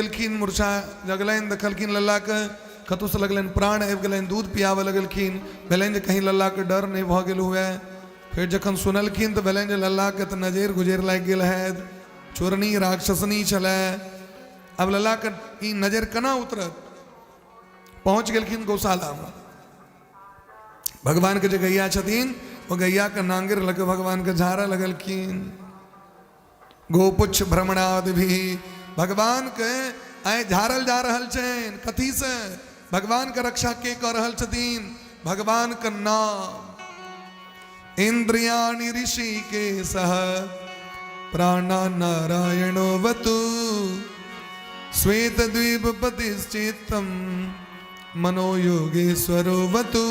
देलखिन। मूर्छा जगलनि, देखलखिन लल्लाके, कतहुसँ लगलनि प्राण आबि गेलनि, दूध पियाबऽ लगलखिन। भेलनि जे कहीं लल्लाके डर नहि भऽ गेल हुए। फेर जखन सुनलखिन तऽ भेलनि जे लल्लाके तऽ नजरि गुजरि लागि गेल हैत, चोरनी राक्षसनी छलै, आब लल्लाके ई नजरि केना उतरत। पहुँच गेलखिन गौशालामे। भगवानके जे गैया छथिन ओ गैयाके नांगरि लऽ कऽ भगवानके झाड़ऽ लगलखिन। गोपुच्छ भ्रमणादि भी भगवान के आइ झाड़ल जा रहल छनि। कथी से? भगवान के रक्षा के कऽ रहल छथिन? भगवान के नाम। इंद्रियाणि ऋषि के सह प्राणा नारायणो वतु श्वेत द्वीप पतिश्चित्तम मनो योगेश्वरो वतु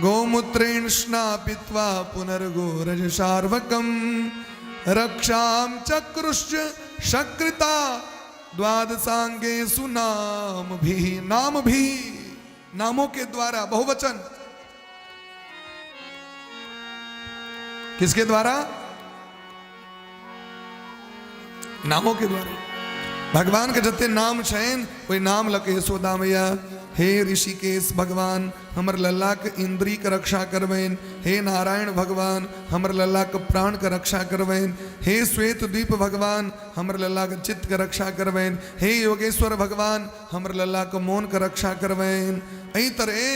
गोमूत्रेण स्नापित्वा पुनर्गोरज शार्वकम रक्षां चक्रुश्च शकृता द्वादशांगेषु नाम भी, नाम भी, नामों के द्वारा, बहुवचन किसके द्वारा? नामों के द्वारा। भगवान के जते नाम छनि ओहि नाम लऽ के यशोदा मैया हे ऋषिकेश भगवान हमर लल्ला के इंद्री के रक्षा करबनि, हे नारायण भगवान हमर लल्ला के प्राण के रक्षा करबनि, हे श्वेत द्वीप भगवान हमर लल्ला के चित्त के रक्षा करबनि, हे योगेश्वर भगवान हमर लल्ला के मोन के रक्षा करबनि। एहि तरहे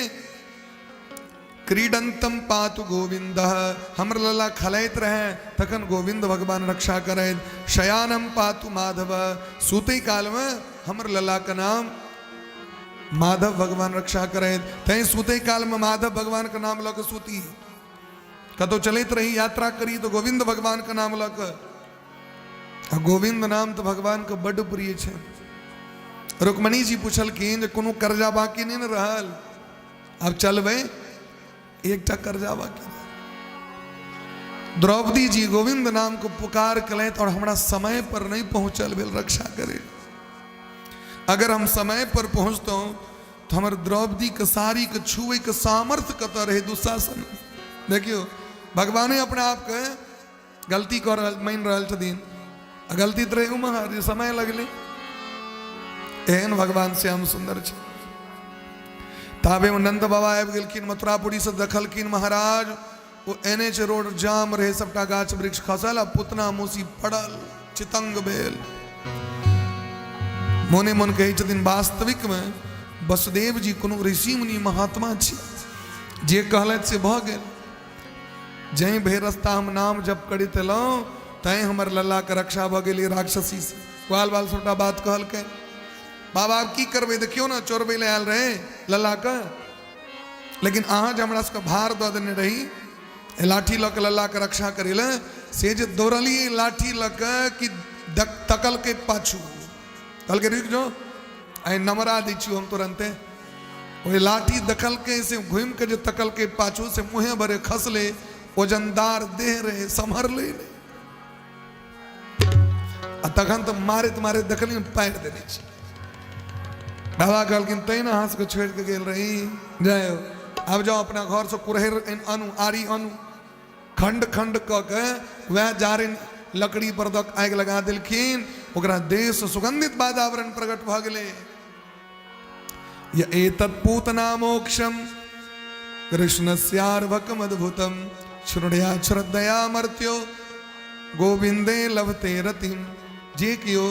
क्रीडंतम पातु गोविंद, हमर लल्ला खलैत रहे तखन गोविंद भगवान रक्षा करैत। शयानम पातु माधव, सुतै काल में हमर लल्ला के नाम माधव भगवान रक्षा करैत। तैं सुतै काल में माधव भगवान के नाम लऽ के सुती। कतौ चलैत रही, यात्रा करी तो गोविंद भगवान के नाम लऽ के। आ गोविंद नाम तऽ भगवान के बड्ड प्रिय छै। रुक्मणी जी पुछलखिन जे कोनो कर्जा बाकी नहि ने रहल, आब चलबै, एकटा कर्जा बाकी। द्रौपदी जी गोविंद नाम को पुकार कलथि और हमरा समय पर नहीं पहुंचल भेल रक्षा करे। अगर हम समय पर पहुंचतहुँ तो हमर द्रौपदी के साड़ी के छुए के सामर्थ्य कतऽ रहे दुशासन। देखियो भगवाने अपना आप के गलती कऽ रहल मानि रहल छथिन, आ गलती तऽ रहै उम्हर जे समय लगलै। एहन भगवान श्याम सुन्दर छै। ताबे मे नन्द बाबा आबि गेलखिन मथुरापुरी से, देखलखिन महाराज ओ एन एच रोड जाम रहे, सबटा गाछ वृक्ष खसल आ पुतना मूसी पड़ल चितंग भेल। मोने मोन कहै छथिन वास्तविक में वसुदेव जी कोनो ऋषि मुनि महात्मा छी, जे कहलथि से भऽ गेल। जै भे रस्ता हम नाम जप करैत एलहुँ तैं हमर लल्लाके रक्षा भऽ गेलै राक्षसी से। ग्वाल बाल सबटा बात कहलकै। बाबा आब की करबै, देखियौ ने चोरबै लए आयल रहै लल्लाके, लेकिन अहाँ जे हमरा सबके भार दऽ देने रही लाठी लऽ के लल्लाके रक्षा करै लए, से जे दौड़लियै लाठी लऽ के कि तकलकै पाछू, कहलकै रुकि जो आइ नमरा दै छियौ हम तुरन्ते। ओहि लाठी देखलकै से घुमि के जे तकलकै पाछू से मुँहे भरे खसलै, वजनदार देह रहे, सम्हरलै नहि। आ तखन तऽ मारैत मारैत देखलियै पारि देने छै। बाबा कहलखिन तैं ने अहाँ सबके छोड़ि कऽ गेल रही, जाय आब जाउ अपना घरसँ कुरहरि आनू, आरी आनू। खंड खंड कऽ के वएह जारनि लकड़ी पर दऽ आगि लगा देलखिन, ओकरा देह से सुगंधित वातावरण प्रकट भऽ गेलै। एतत् पूतना मोक्षम कृष्णस्यार्भकमद्भुतम श्रुणया श्रद्धया मर्त्यो गोविंदे लभते रतिम। जे केओ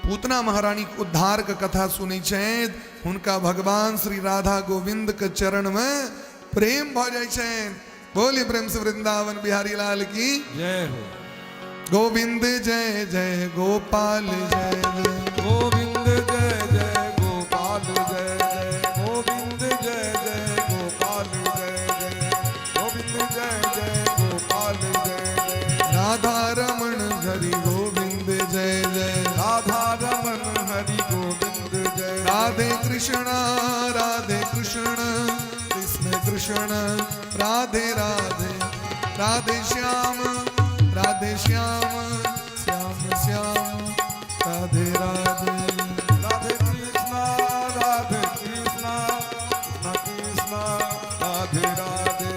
पूतना महारानी के उद्धार के कथा सुनै छथि हुनका भगवान श्री राधा गोविंद के चरण में प्रेम भऽ जाइ छनि। बोली प्रेम से वृंदावन बिहारी लाल की जय हो। गोविंद जय जय गोपाल जय जय, गोविंद जय जय गोपाल जय जय, गोविंद जय जय गोपाल जय जय, गोविंद जय जय गोपाल जय जय, राधा रमण हरि गोविंद जय जय, राधा रमण हरि गोविंद जय, राधे कृष्ण राधे कृष्ण कृष्ण कृष्ण राधे राधे, राधे श्याम राधे श्याम श्याम श्याम राधे राधे, राधे कृष्णा राधे कृष्णा कृष्ण कृष्णा राधे राधे,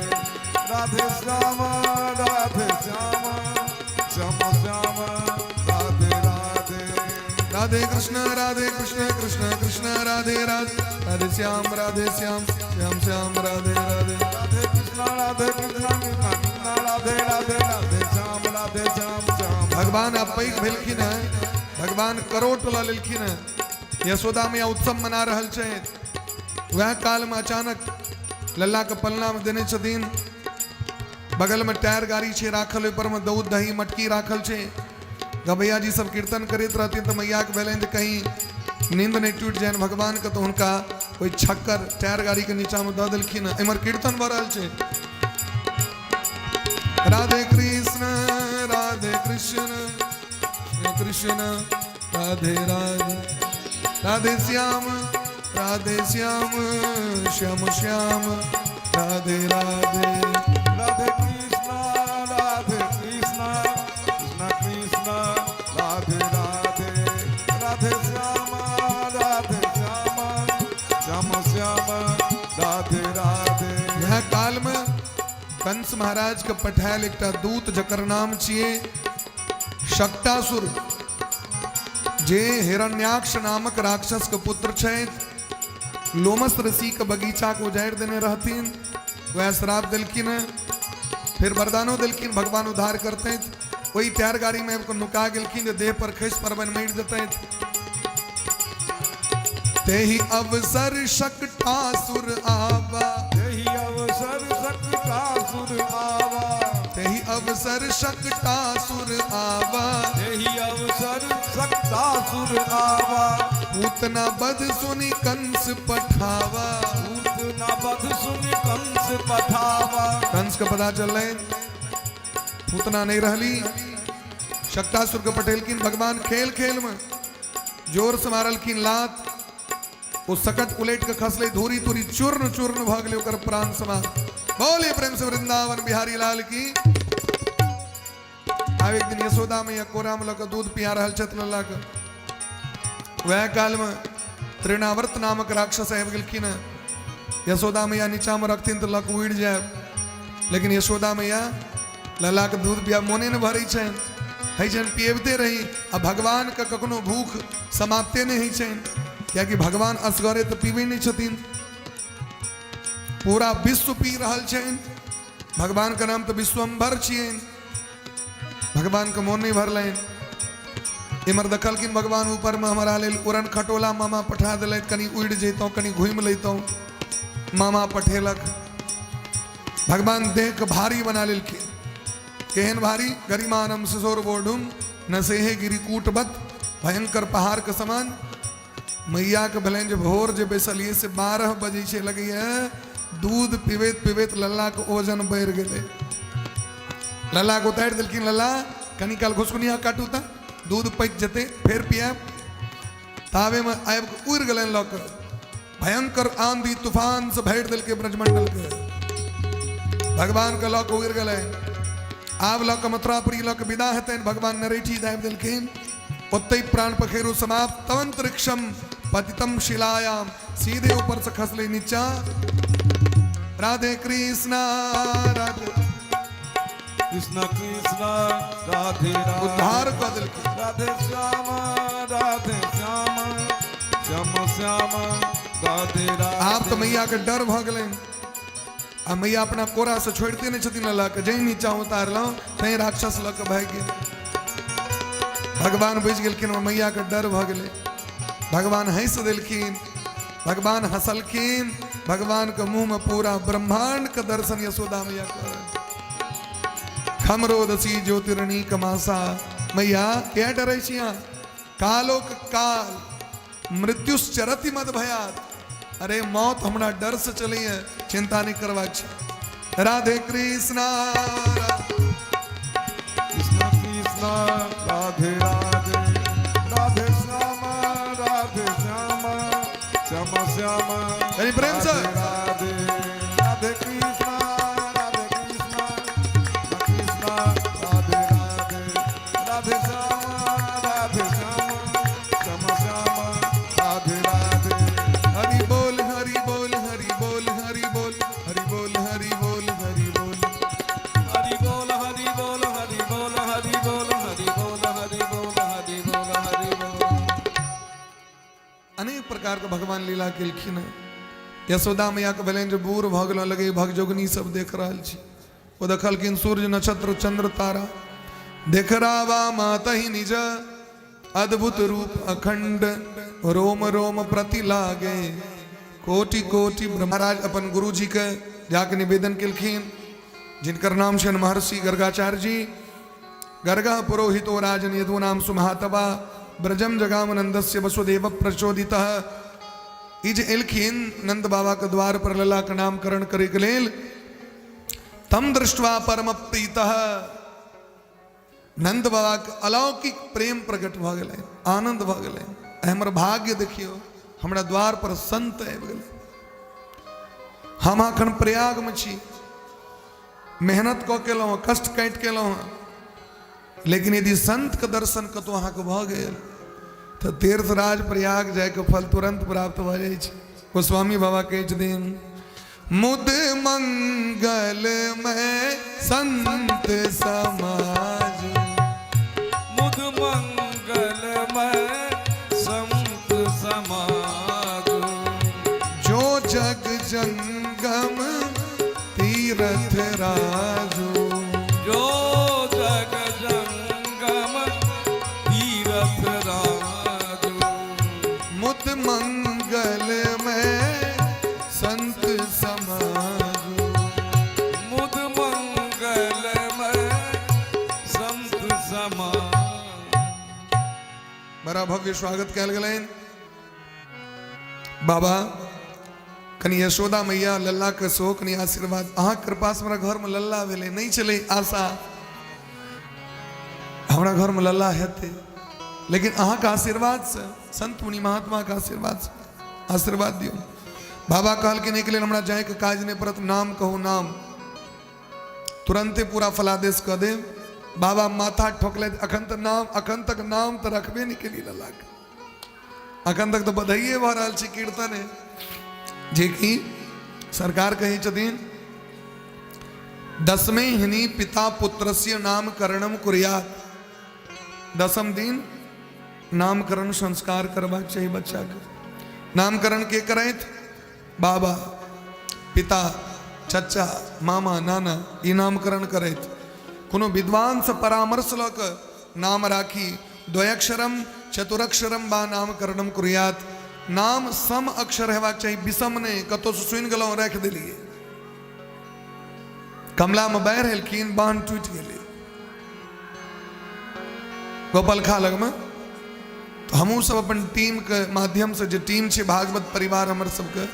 राधे श्याम राधे श्याम श्याम श्याम राधे राधे, राधे राधे कृष्ण राधे कृष्ण कृष्ण कृष्ण राधे राधे, राधे श्याम राधे श्याम श्याम श्याम राधे राधे। राधे कृष्ण राधे कृष्ण कृष्ण कृष्ण राधे राधे, राधे श्याम राधे श्याम श्याम। भगवान आब पैघ भेलखिन हेँ, भगवान करोट लऽ लेलखिन हेँ। यशोदा मैया उत्सव मना रहल छै। वएह कालमे अचानक लल्लाके पलनामे देने छथिन। बगलमे टायर गाड़ी छै राखल, ओहि परमे दूध दही मटकी राखल छै। गबैया जी सब कीर्तन करैत रहथिन तऽ मैयाके भेलनि जे कहीं नींद नहि टूटि जानि भगवानके, तऽ हुनका ओहि छक्कर टायर गाड़ीके नीचाँमे दऽ देलखिन। एम्हर कीर्तन भऽ रहल छै, राधे कृष्ण राधे कृष्ण कृष्ण राधे राधे, राधे श्याम राधे श्याम श्याम श्याम राधे राधे। राधे कृष्ण राधे कृष्ण कृष्ण कृष्ण राधे राधे, राधे श्याम राधे श्याम श्याम श्याम राधे राधे। वएह कालमे कंस महाराज के पठायल एकटा दूत जकर नाम छियै शकटासुर, जे हिरण्याक्ष नामक राक्षस के पुत्र छथि। लोमस ऋषि के बगीचा के उजाड़ि देने रहथिन, वएह श्राप देलखिन हेँ, फिर वरदानो देलखिन भगवान उद्धार करतथि। ओहि टायर गाड़ी में आबि कऽ नुका गेलखिन जे देह पर खसि पड़बनि मरि जेतथि। तेहि अवसर शकटासुर आवा, यही अवसर शकटासुर आवा, तेहि अवसर शकटासुर आवा, यही अवसर शकटासुर आवा। पूतना बध सुनि कंस पठावा, पूतना बध सुनि कंस पठावा। कंस के पता चललनि पूतना नहि रहली। शकटासुर के पठेलखिन भगवान खेल खेल में जोर से मारलखिन लात, ओ सकट उलट के खसलै, धूरी तूरी चूर्ण चूर्ण भऽ गेलै, ओकर प्राण समाप्त। बोले प्रेम से वृंदावन बिहारी लाल की। आब एक दिन यशोदा मैया कोरा में लऽ कऽ दूध पिया रहल छथि लल्ला के। वएह कालमे तृणावर्त नामक राक्षस आबि गेलखिन हेँ। यशोदा मैया नीचाँमे रखथिन तऽ लऽ कऽ उड़ि जायब, लेकिन यशोदा मैया लल्लाके दूध पिया मोने नहि भरै छनि, होइ छनि पियबिते रही। आ भगवानके कखनो भूख समाप्ते नहि होइ छनि, कियाकि भगवान असगरे तऽ पीबै नहि छथिन, पूरा विश्व पी रहल छनि। भगवानके नाम तऽ विश्वम्भर छियनि। भगवानके मोन नहि भरलनि। इम्हर देखलखिन भगवान ऊपरमे हमरा लेल उड़न खटोला मामा पठा देलथि, कनि उड़ि जैतहुँ कनि घुमि लैतहुँ। मामा पठेलक, भगवान देहके भारी बना लेलखिन। केहन भारी? गरिमानम सिसोर बोढ़ुम न सेहे गिरिकूटवत, भयंकर पहाड़ के समान। मैया के भेलनि जे भोर जे बैसलियै से 12 बजे छै, लगैया दूध पीबैत पीबैत लल्ला के ओजन बढ़ि गेलै। लल्ला के उतारि देलखिन, लल्ला कनी काल घुसकुनिया काटू तऽ दूध पचि जेतै फेर पियाब। ताबेमे आबि कऽ उड़ि गेलनि लऽ कऽ, भयंकर आंधी तूफान से भरि देलकै ब्रजमंडल के। भगवान के लऽ कऽ उड़ि गेलनि। आब लऽ कऽ मथुरापुरी लऽ कऽ विदा हेतनि, भगवान नरेठी दाबि देलखिन, ओतहि प्राण पखेरु समाप्त। तवंतरिक्षम पतितम शिलायाम, सीधे ऊपर से खसले नीचा। राधे कृष्णा राधे कृष्ण कृष्ण राधे राधे, उद्धार कऽ देलखिन। राधे श्याम राधे श्याम श्याम श्याम राधे राधे। आब तऽ मैया के डर भऽ गेलनि आ मैया अपना कोरा से छोड़िते नहि छथिन लल्ला के। जै नीचा उतारलहुँ तैं राक्षस लऽ कऽ भागि गेल। भगवान बुझि गेलखिन मैया के डर भऽ गेलै। भगवान हँसि देलखिन, भगवान हँसलखिन, भगवान के मुँह में पूरा ब्रह्मांड के दर्शन यशोदा मैया कर। खमरोदसी ज्योतिर्णी कमासा, मैया किया डरै छी अहाँ? कालोक काल मृत्युश्चरति मद भयात, अरे मौत हमरा डर से चलैए, चिंता नहीं करबाक छै। राधे कृष्णा कृष्ण कृष्ण राधे राधे, राधे श्याम राधे श्याम श्याम श्याम यानी प्रेम से। राधे राधे कृष्ण राधे कृष्ण कृष्ण राधे राधे, राधे श्याम राधे श्याम श्याम श्याम राधे राधे। हरि बोल हरि बोल हरि बोल हरि बोल हरि बोल हरि बोल हरि बोल हरि बोल हरि बोल हरि बोल हरि बोल हरि बोल हरि बोल हरि बोल हरि बोल। प्रकारके भगवान लीला केलखिन हँ। यशोदा मैयाके भेलनि जे बूढ़ भऽ गेलहुँ, लगै भगजोगनी सब देख रहल छी। ओ देखलखिन सूर्य नक्षत्र चंद्र तारा, देख रावा मातहि निज अद्भुत रूप अखंड, रोम रोम प्रति लागे कोटि कोटि। महाराज अपन गुरुजी के जाके निवेदन केलखिन, जिनकर नाम छनि महर्षि गर्गाचार्य जी। गर्गा पुरोहितो राजन यदु नाम सुमहातवा ब्रजम जगाम नंदस्य वसुदेव प्रचोदितः। ई जे एलखिन नंद बाबा के द्वार पर लला के नामकरण करे के लेल, तम दृष्ट्वा परम प्रीतः, नंद बाबा के अलौकिक प्रेम प्रकट भऽ गेलै, आनंद भऽ गेलै। हमर भाग्य देखियौ, हमरा द्वार पर संत आबि गेलै। हम अखन प्रयागमे छी, मेहनत कऽ के एलहुँ, कष्ट काटि के एलहुँ हँ, लेकिन यदि संतके दर्शन कतहु अहाँके भऽ गेल तऽ तीर्थराज प्रयाग जायके फल तुरन्त प्राप्त भऽ जाइ छै। गोस्वामी बाबा कहै छथिन, मुद मंगल में संत समाज, मुद मंगल में संत समाज, जो जग जंगम तीर्थ राजू, जो जग जंगम तीर्थ राजू, मुद मंगल में संत समाजू, मुद मंगल में संत समाज। बड़ा भव्य स्वागत कयल गेलनि। बाबा कनि यशोदा मैया लल्ला के सेहो कनि आशीर्वाद, अहाँ कृपा से हमरा घर में लल्ला भेलै, नहीं छलै आशा हमरा घर में लल्ला हेतै, लेकिन अहाँ के आशीर्वाद से, संत मुनि महात्मा के आशीर्वाद से आशीर्वाद दियौ। बाबा कहलखिन एहिके लेल हमरा जायके काज नहि पड़त, नाम कहू नाम, तुरंते पूरा फलादेश कऽ देब। बाबा माथा ठोकलथि, अखन तऽ नाम, अखन तक नाम तऽ रखबे नहि केली लल्ला के, अखन तक तऽ बधाइए भऽ रहल छै कीर्तन जे कि सरकार कहै छथिन दसमे हिनी पिता पुत्रस्य नामकरणम कुर्यात, दसम दिन नामकरण संस्कार करबाक चाही बच्चाके। नामकरण के करैत? बाबा, पिता, चचा, मामा, नाना, ई नामकरण करैत। कोनो विद्वानसँ परामर्श लऽ कऽ नाम राखी। द्वयक्षरम चतुरक्षरम बा नामकरणम कुर्यात, नाम सम अक्षर हेबाक चाही, विषम नहि। कतहुसँ सुनि गेलहुँ राखि देलियै। कमलामे बाढ़ि एलखिन, बान्ह टूटि गेलै गोपालखा लगमे। तऽ हमहूँ सब अपन टीमके माध्यमसँ, जे टीम छै भागवत परिवार हमर सबके,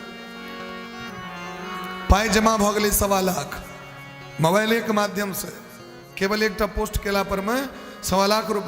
पाइ जमा भऽ गेलै 1.25 लाख मोबाइलेके माध्यमसँ, केवल एकटा पोस्ट केला परमे 1.25 लाख रुपया।